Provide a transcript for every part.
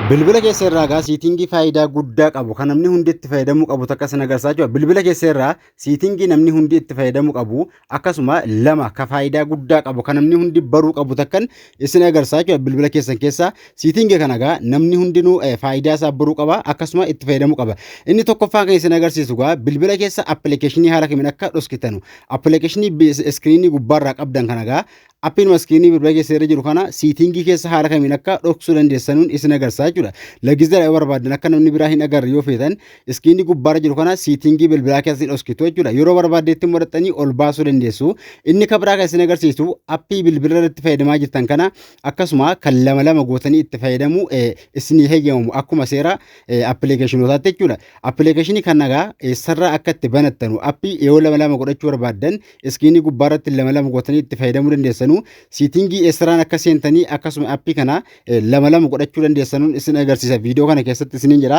Bilbila keessa irraa gaa setting faayidaa guddaa qabu kan namni hundi itti fayyadamuu qabu takka sin agarsiisaa jechuudha. Bilbila keessa irraa setting namni hundi itti fayyadamuu qabu, akkasuma lama ka faayidaa guddaa qabu kan namni hundi baruu qabu takkan isin agarsiisaa jechuudha. Bilbila keessan keessa setting kana gaa namni hundinuu faayidaa isaa baruu qaba, akkasuma itti fayyadamuu qaba. Inni tokkoffaa kan isin agarsiisu gaa bilbila keessa application haala kamiin akka dhoskitanu, application screen gubbaarraa qabdan kana gaa appiinuma screen bilbila keessa irra jiru kana setting keessa haala kamiin akka dhoksuu dandeessanuun isin agarsiisaa jechuudha. Lagizera yoo barbaadan, akka namni biraa hin agarre yoo feetan, screen gubbaarra jiru kana setting bilbilaa keessa hin dhoskitu jechuudha. Yeroo barbaaddeetti immoo ol baasuu dandeessu. Inni kan biraa kan isin agarsiisu app bilbila irratti fayyadamaa jirtan kana akkasuma kan lama lama gootanii itti fayyadamuu isinii heeyyamamu akkuma seera applicationootaatti jechuudha. Application kana gaa eessarraa akka itti banattanu, app yoo lama lama godhachuu barbaaddan screen gubbaarratti lama lama gootanii itti fayyadamuu dandeessanu, setting eessarraan akka seentanii akkasuma app kana lama lama godhachuu dandeessanuun isin agarsiisa viidiyoo kana keessatti isiniin jira.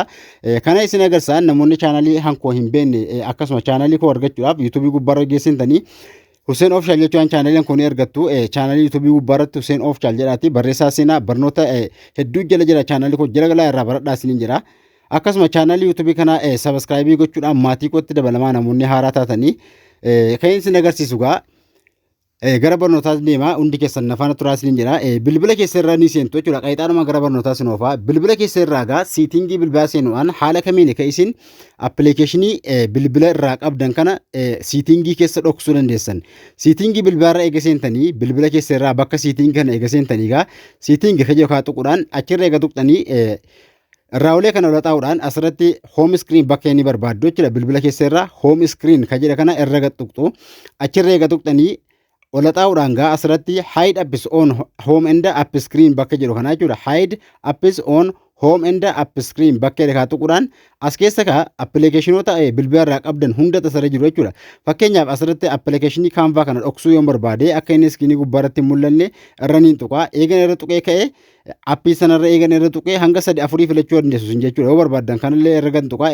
Kana isin agarsiisan namoonni channel hankoo hin beekne akkasuma channel koo argachuudhaaf YouTube gubbaarra geessintanii Hussein Official jechuun channeliin kun argattu. Channel YouTube gubbaarratti Hussein Official jedhaati barreessaa seenaa, barnoota hedduu jala jira. Channel koo jala galaa irraa baradhaa isiniin jira. Akkasuma channel YouTube kana subscribe gochuudhaan maatii kootti dabalamaa namoonni haaraa taatanii. Kan isin agarsiisu gaa gara barnootaas deema, hundi keessan nafaana turaa isiniin jira. Bilbila keessa irraa ni seentu jechuudha. Qayixaanuma gara barnootaa isin oofaa. Bilbila keessa irraa gaa setting bilbilaa seenuudhaan haala kamiin kan isin application bilbila irraa qabdan kana setting keessa dhoksuu dandeessan. Setting bilbilaa irra eega seentanii, bilbila keessa irraa bakka setting kana eega seentanii gaa setting kaja kaa tuquudhaan achirra eega tuqxanii, raawulee kana ola xaa'uudhaan asirratti home screen bakka inni barbaaddu jechuudha. Bilbila keessa irraa home screen kan jedha kana irra tuqxu. Achirra eega tuqxanii, ola xaa'uudhaan gaa asirratti hide apps on home and app screen bakka jedhu kana jechuudha. Hide apps on home and app screen bakka jedhe kaa tuquudhaan as keessa kaa applicationoota bilbila irraa qabdan hunda tasarra jiru jechuudha. Fakkeenyaaf, asirratti application Canva kana dhoksuu yoon barbaade, akka inni screen gubbaarratti hin mul'anne irra niin tuqaa. Eegan irra tuqee ka'ee app sanarra eegan irra tuqee hanga sadi afurii filachuu dandeessu sun jechuudha. Yoo barbaaddan kanallee irra gad tuqaa.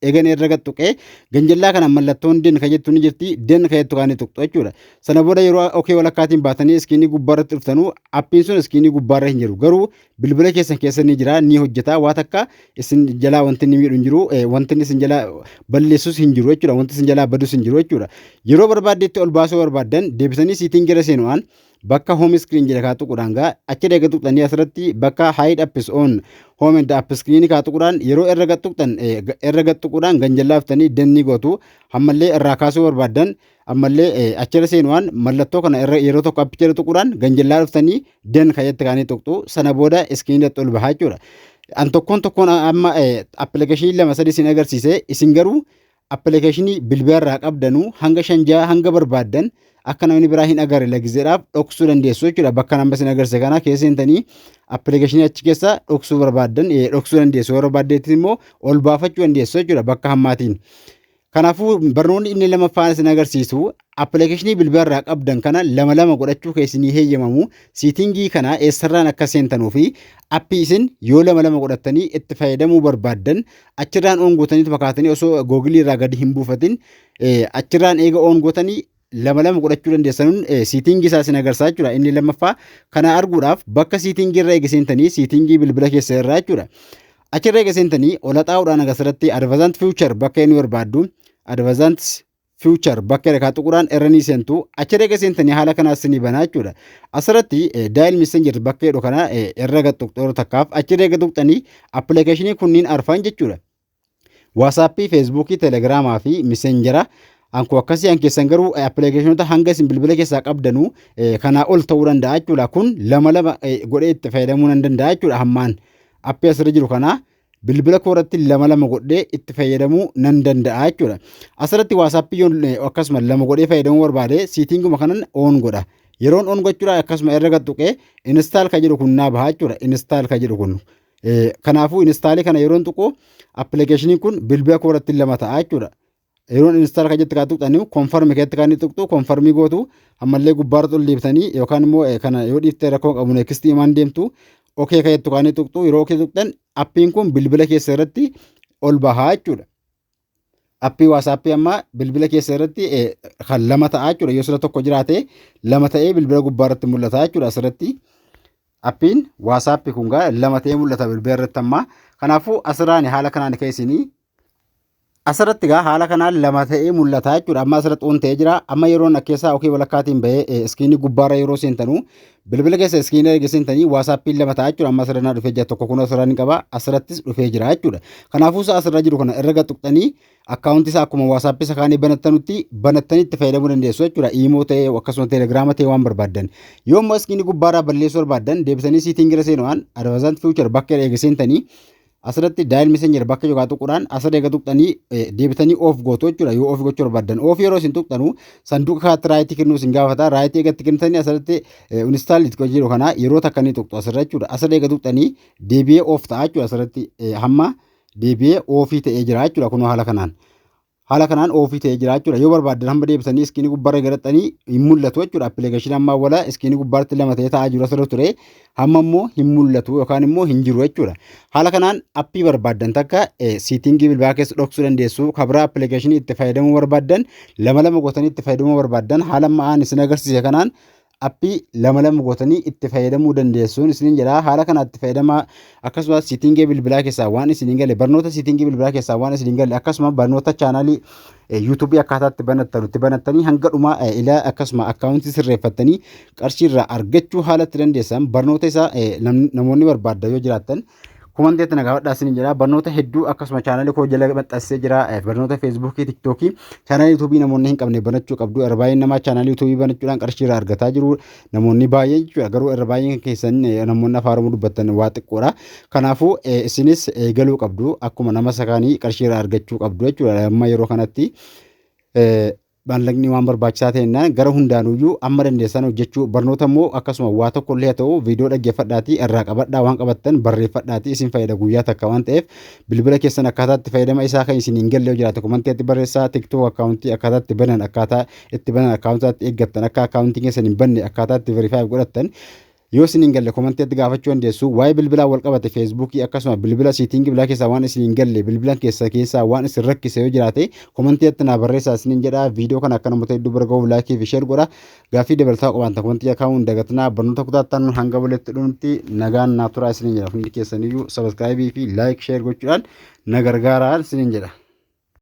Eegan irra gad tuqee ganjallaa kana mallattoon done ka jettu ni jirti. Done ka jettu kan tuqxu jechuudha. Sana booda yeroo okay walakkaatiin baatanii screen gubbaarratti dhuftanuu appiin sun screen gubbaarra hin jiru. Garuu bilbila keessan keessa ni jira, ni hojjeta. Waa takka isin jalaa wanti inni miidhu hin jiru, wanti inni isin jalaa balleessus hin jiru jechuudha. Wanti isin jalaa badus hin jiru jechuudha. Yeroo barbaaddetti ol baasuu barbaaddan deebisanii setting irra seenuudhaan bakka home screen jedha kaa tuquudhaan gaa achi eega tuqxanii, asirratti bakka hide apps on home and app screen kaa tuquudhaan yeroo irra gad tuqxan, irra gad tuquudhaan ganjallaaftanii done gootu. Ammallee irraa kaasuu barbaaddan ammallee achirra seenuudhaan mallattoo kana irra yeroo tokko appicha irra tuquudhaan ganjallaa dhuftanii done kayyatti kaanii tuqxu. Sana booda screen irratti ol bahaa jechuudha. An tokkoon tokkoon amma application lama sadi isin agarsiise. Isin garuu application bilbila irraa qabdanuu hanga shan jaha hanga barbaaddan akka namni biraa hin agarre lagizeedhaaf dhoksuu dandeessu jechuudha. Bakka nama isin agarsiise kana keessa seentanii application achi keessa dhoksuu barbaaddan dhoksuu dandeessu. Yoo barbaaddeettis immoo ol baafachuu dandeessu jechuudha bakka hammaatiin. Kanaafuu barnoonni inni lammaffaan isin agarsiisu application bilbila irraa qabdan kana lama lama godhachuu keessanii heeyyamamu setting kana eessarraan akka seentanuu fi app isin yoo lama lama godhattanii itti fayyadamuu barbaaddan achirraan on gootanii fakkaatanii osoo Google irraa gadi hin buufatin achirraan eega on gootanii lama lama godhachuu dandeessanuun setting isaa isin agarsiisa jechuudha. Inni lammaffaa kana arguudhaaf bakka setting irra eega seentanii, setting bilbila keessa irraa jechuudha. Achirra eega seentanii ola xaa'uudhaan asirratti advanced feature bakka inni barbaaddu, advanced feature bakka irra tuquudhaan irra ni seentu. Achirra eega seentanii haala kanaas ni banaa jechuudha. Asirratti dial messenger bakka jedhu kana irra gad tuqxu takkaaf. Achirra eega tuqxanii application kunniin arfan jechuudha. WhatsApp, Facebook, Telegram fi Messenger Anku akkasii an keessan garuu applicationoota hanga isin bilbila keessaa qabdanuu kanaa ol ta'uu danda'a jechuudha. Kun lama lama godhee itti fayyadamuu nan danda'a jechuudha hammaan. App asirra jiru kana bilbila koo irratti lama lama godhee itti fayyadamuu nan danda'a jechuudha. Asirratti WhatsApp yoon akkasuma lama godhee fayyadamuu barbaade, settinguma kanan on godha. Yeroon on gochuudha akkasuma irra gad tuqee install ka jedhu kun naa baha jechuudha. Install ka jedhu kun. Kanaafuu install kana yeroon tuqu applicationiin kun bilbila koo irratti lama ta'a jechuudha. Yeroon install ka jetti kaa tuqxanii confirm keetti kan tuqxu, confirm gootu. Ammallee gubbaarra ol deebitanii yookaan immoo kana yoo dhiiftee rakkoo qabu, next imaan deemtu. Okay ka jettu kaanii tuqxu. Yeroo okay tuqxan appiin kun bilbila keessa irratti ol bahaa jechuudha. App WhatsApp amma bilbila keessa irratti kan lama ta'a jechuudha. Yoo sila tokko jiraate lama ta'ee bilbila gubbaa irratti mul'ata jechuudha asirratti. Appiin WhatsApp kun gaa lama ta'ee mul'ata bilbila irratti amma. Kanaafuu asirraan haala kanaan kan isinii asirratti gaa haala kanaan lama ta'ee mul'ata jechuudha. Amma asirratti on ta'ee jira. Amma yeroon keessaa okii walakkaatiin bahee screenii gubbaarra yeroo seentanu, bilbila keessa screenii erga seentanii, WhatsAppiin lama ta'a jechuudha. Amma asirra naa dhufee jira, tokko kun asirra ni qaba. Asirrattis dhufee jira jechuudha. Kanaafuu isa asirra jiru kana irra tuqxanii akkaawuntii isaa akkuma WhatsAppii isa kaanii banattanutti banattanii itti fayyadamuu dandeessu jechuudha. Imo ta'ee, akkasuma Telegrama ta'ee, waan barbaaddan. Yoo immoo screenii gubbaarraa balleessuu barbaaddan, deebisanii settingira seenuudhaan advanced feature bakka eega seentanii, asirratti dial messenger bakka yookaan tuquudhaan asirra eega tuqxanii deebitanii off gootu jechuudha. Yoo off gochuu barbaaddan, off yeroo isin tuqxanu sanduuqa kanatti rightii kennuu isin gaafata. Rightii eegatti kennitanii asirratti uninstall itti jedhu kana yeroo takka ni tuqxu asirra jechuudha. Asirra eega tuqxanii deebi'ee off ta'a jechuudha. Asirratti hamma deebi'ee offii ta'ee jira jechuudha. Kunoo haala kanaan. Haala kanaan offii ta'ee jira jechuudha. Yoo barbaaddan hamma deebisanii screenii gubbaarra garaxanii hin mul'atu jechuudha. Applicationii ammaa wala screenii gubbaatti lama ta'ee taa'aa jiru asirra ture, hamma immoo hin mul'atu yookaan immoo hin jiru jechuudha. Haala kanaan appii barbaaddan takka settingii bilbilaa keessa dhoksuu dandeessu. Kabira applicationii itti fayyadamuu barbaaddan lama lama gootanii itti fayyadamuu barbaaddan, haala ammaa isin agarsiise kanaan appii lama lama gootanii itti fayyadamuu dandeessuun isiniin jedha. Haala kanaan itti fayyadamaa. Akkasumas settingii bilbilaa keessaa waan isiniin galle, barnoota settingii bilbilaa keessaa waan isiniin galle, akkasuma barnoota channelii YouTubeii akkaataa itti banattan, itti banattanii hanga dhumaa ilaa akkasuma akkaawuntii sirreeffattanii qarshii irraa argachuu haala itti dandeessan, barnoota isaa namoonni barbaaddan yoo jiraattan commenteetti na gaafadhaa isiniin jedha. Barnoota hedduu akkasuma channelii koo jala maxxansee jira. Barnoota Facebookii, TikTokii, channelii YouTubeii namoonni hin qabne banachuu qabdu. Irra baay'een namaa channelii YouTubeii banachuudhaan qarshii irraa argataa jiru namoonni baay'een jechuudha. Garuu irra baay'een keessan namoonni Afaan Oromoo dubbattan waa xiqqoodha. Kanaafuu isinis eegaluu qabdu, akkuma nama sakaanii qarshii irraa argachuu qabdu jechuudha. Amma yeroo kanatti maallaqni waan barbaachisaa ta'ennaan gara hundaanuyyuu amma dandeessan hojjechuu. Barnoota immoo akkasuma waa tokko illee haa ta'u viidiyoo dhaggeeffadhaatii irraa qabadhaa, waan qabattan barreeffadhaatii, isin fayyada guyyaa takka waan ta'eef. Bilbila keessan akkaataa itti fayyadama isaa kan isin hin galle yoo jiraate commenteetti barreessaa. TikTok akkaawuntii akkaataa itti banan, akkaataa itti banan, akkaawuntii itti eeggattan, akka akkaawuntiin keessan hin banne akkaataa itti verify godhattan yoo isin hin galle commenteetti gaafachuu dandeessu. Waa'ee bilbilaa wal qabate, Facebookii, akkasuma bilbila settingii bilbilaa keessaa waan isin hin galle, bilbilan keessa keessaa waan isin rakkise yoo jiraate commenteetti naa barreessaa isiniin jedha. Viidiyoo kana akka namoota hedduu bira gahuuf likeii fi share godha. Gaaffii dabalataa qabaatan commentii kaa'uun hin dagatinaa. Barnoota kutaattaan hanga walitti dhumti nagaan naa turaa isiniin jedha. Hundi keessaniyyuu subscribeii fi like, share gochuudhaan na gargaaraa isiniin jedha.